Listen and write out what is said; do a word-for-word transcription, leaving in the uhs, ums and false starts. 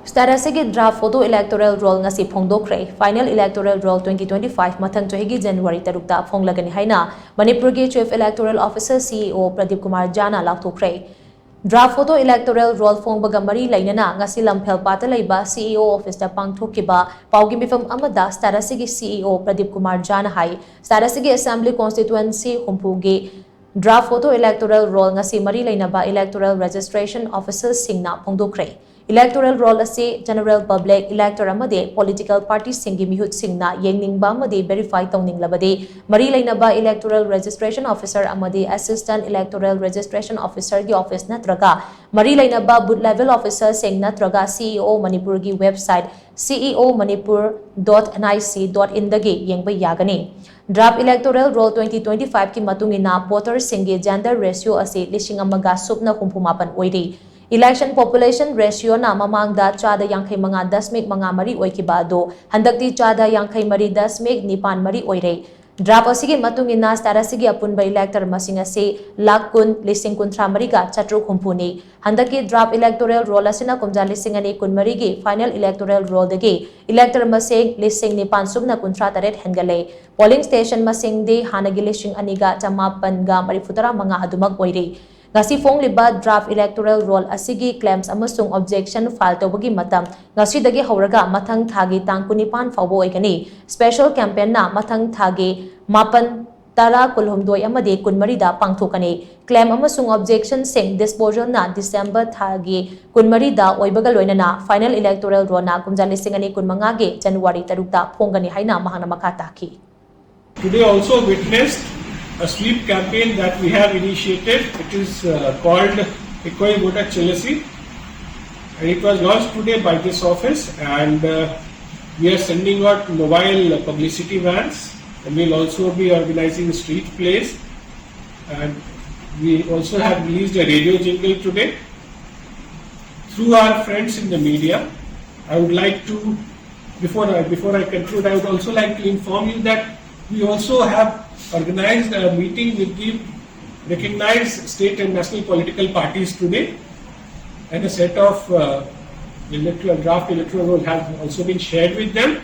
State ꯑꯁꯤꯒꯤ draft photo electoral roll ꯉꯁꯤ ꯐꯣꯡꯗꯣꯛꯈ꯭ꯔꯦ꯫ Final electoral roll twenty twenty-five ꯃꯊꯪ ꯆꯍꯤꯒꯤ January ꯇꯔꯨꯛꯇ ꯐꯣꯡꯂꯒꯅꯤ ꯍꯥꯏꯅ ꯃꯅꯤꯄꯨꯔꯒꯤ Chief Electoral Officer, C E O, Pradeep Kumar ꯖꯥꯅ ꯂꯥꯎꯊꯣꯛꯈ꯭ꯔꯦ꯫ Draft photo electoral roll ꯐꯣꯡꯕꯒ ꯃꯔꯤ ꯂꯩꯅꯅ ꯉꯁꯤ ꯂꯝꯐꯦꯜꯄꯥꯠꯇ ꯂꯩꯕ C E O officeꯇ ꯄꯥꯡꯊꯣꯛꯈꯤꯕ ꯄꯥꯎꯒꯤ ꯃꯤꯐꯝ ꯑꯃꯗ state ꯑꯁꯤꯒꯤ C E O Pradeep Kumar ꯖꯥꯅ ꯍꯥꯏ, state ꯑꯁꯤꯒꯤ assembly constituency ꯍꯨꯝꯐꯨꯒꯤ draft photo electoral roll ꯉꯁꯤ ꯃꯔꯤ ꯂꯩꯅꯕ electoral registration officerꯁꯤꯡꯅ ꯐꯣꯡꯗꯣꯛꯈ꯭ꯔꯦ꯫ Electoral roll ꯑꯁꯤ general public, elector ꯑꯃꯗꯤ political partyꯁꯤꯡꯒꯤ ꯃꯤꯍꯨꯠꯁꯤꯡꯅ ꯌꯦꯡꯅꯤꯡꯕ ꯑꯃꯗꯤ verify ꯇꯧꯅꯤꯡꯂꯕꯗꯤ ꯃꯔꯤ ꯂꯩꯅꯕ electoral registration officer ꯑꯃꯗꯤ assistant electoral registration officerꯒꯤ office ꯅꯠꯇ꯭ꯔꯒ ꯃꯔꯤ ꯂꯩꯅꯕ booth level officerꯁꯤꯡ ꯅꯠꯇ꯭ꯔꯒ C E O ꯃꯅꯤꯄꯨꯔꯒꯤ website C E O Manipur dot N I C dot inꯗꯒꯤ ꯌꯦꯡꯕ ꯌꯥꯒꯅꯤ꯫ Draft electoral roll twenty twenty-fiveꯀꯤ ꯃꯇꯨꯡ ꯏꯟꯅ voterꯁꯤꯡꯒꯤ gender ratio ꯑꯁꯤ ꯂꯤꯁꯤꯡ ꯑꯃꯒ ꯁꯨꯞꯅ ꯍꯨꯝꯐꯨ ꯃꯥꯄꯟ ꯑꯣꯏꯔꯤ꯫ Election population ratioꯅ ꯃꯃꯥꯡꯗ ꯆꯥꯗ ꯌꯥꯡꯈꯩ ꯃꯉꯥ ꯗꯁꯃꯤꯛ ꯃꯉꯥ ꯃꯔꯤ ꯑꯣꯏꯈꯤꯕ ꯑꯗꯨ ꯍꯟꯗꯛꯇꯤ ꯆꯥꯗ ꯌꯥꯡꯈꯩ ꯃꯔꯤ ꯗꯁꯃꯤꯛ ꯅꯤꯄꯥꯟ ꯃꯔꯤ ꯑꯣꯏꯔꯦ꯫ Draft ꯑꯁꯤꯒꯤ ꯃꯇꯨꯡ ꯏꯟꯅ state ꯑꯁꯤꯒꯤ ꯑꯄꯨꯟꯕ elector ꯃꯁꯤꯡ ꯑꯁꯤ ꯂꯥꯈ ꯀꯨꯟ, ꯂꯤꯁꯤꯡ ꯀꯨꯟꯊ꯭ꯔꯥ ꯃꯔꯤꯒ ꯆꯥꯇ꯭ꯔꯨꯛ ꯍꯨꯝꯐꯨꯅꯤ꯫ ꯍꯟꯗꯛꯀꯤ draft electoral roll ꯑꯁꯤꯅ ꯀꯨꯝꯖꯥ ꯂꯤꯁꯤꯡ ꯑꯅꯤ ꯀꯨꯟꯃꯔꯤꯒꯤ final electoral rollꯗꯒꯤ elector ꯃꯁꯤꯡ ꯂꯤꯁꯤꯡ ꯅꯤꯄꯥꯟ ꯁꯨꯞꯅ ꯀꯨꯟꯊ꯭ꯔꯥ ꯇꯔꯦꯠ ꯍꯦꯟꯒꯠꯂꯦ꯫ Polling station ꯃꯁꯤꯡꯗꯤ ꯍꯥꯟꯅꯒꯤ ꯂꯤꯁꯤꯡ ꯑꯅꯤꯒ ꯆꯃꯥꯄꯟꯒ ꯃꯔꯤꯐꯨ ꯇꯔꯥ ꯃꯉꯥ ꯑꯗꯨꯃꯛ ꯑꯣꯏꯔꯤ꯫ ꯉꯁꯤ ꯐꯣꯡꯂꯤꯕ draft electoral roll ꯑꯁꯤꯒꯤ claims ꯑꯃꯁꯨꯡ objection file ꯇꯧꯕꯒꯤ ꯃꯇꯝ ꯉꯁꯤꯗꯒꯤ ꯍꯧꯔꯒ ꯃꯊꯪ ꯊꯥꯒꯤ ꯇꯥꯡ ꯀꯨꯟꯅꯤꯄꯥꯟ ꯐꯥꯎꯕ ꯑꯣꯏꯒꯅꯤ꯫ Special campaignꯅ ꯃꯊꯪ ꯊꯥꯒꯤ ꯃꯥꯄꯟ, ꯇꯔꯥ, ꯀꯨꯟꯍꯨꯝꯗꯣꯏ ꯑꯃꯗꯤ ꯀꯨꯟꯃꯔꯤꯗ ꯄꯥꯡꯊꯣꯛꯀꯅꯤ꯫ Claim ꯑꯃꯁꯨꯡ objectionꯁꯤꯡ disposalꯅ December ꯊꯥꯒꯤ ꯀꯨꯟꯃꯔꯤꯗ ꯑꯣꯏꯕꯒ ꯂꯣꯏꯅꯅ final electoral rollꯅ ꯀꯨꯝꯖꯥ ꯂꯤꯁꯤꯡ ꯑꯅꯤ ꯀꯨꯟꯃꯉꯥꯒꯤ January ꯇꯔꯨꯛꯇ ꯐꯣꯡꯒꯅꯤ ꯍꯥꯏꯅ ꯃꯍꯥꯛꯅ ꯃꯈꯥ ꯇꯥꯈꯤ꯫ Today also witnessed a sweep campaign that we have initiated. It is uh, called Ekoi Voter Chalasi. And it was launched today by this office, and uh, we are sending out mobile publicity vans, and we'll also be organizing street plays. And we also have released a radio jingle today. Through our friends in the media, I would like to, before I, before I conclude, I would also like to inform you that we also have organized a meeting with the recognized state and national political parties today, and a set of uh, electoral, draft electoral roll has also been shared with them.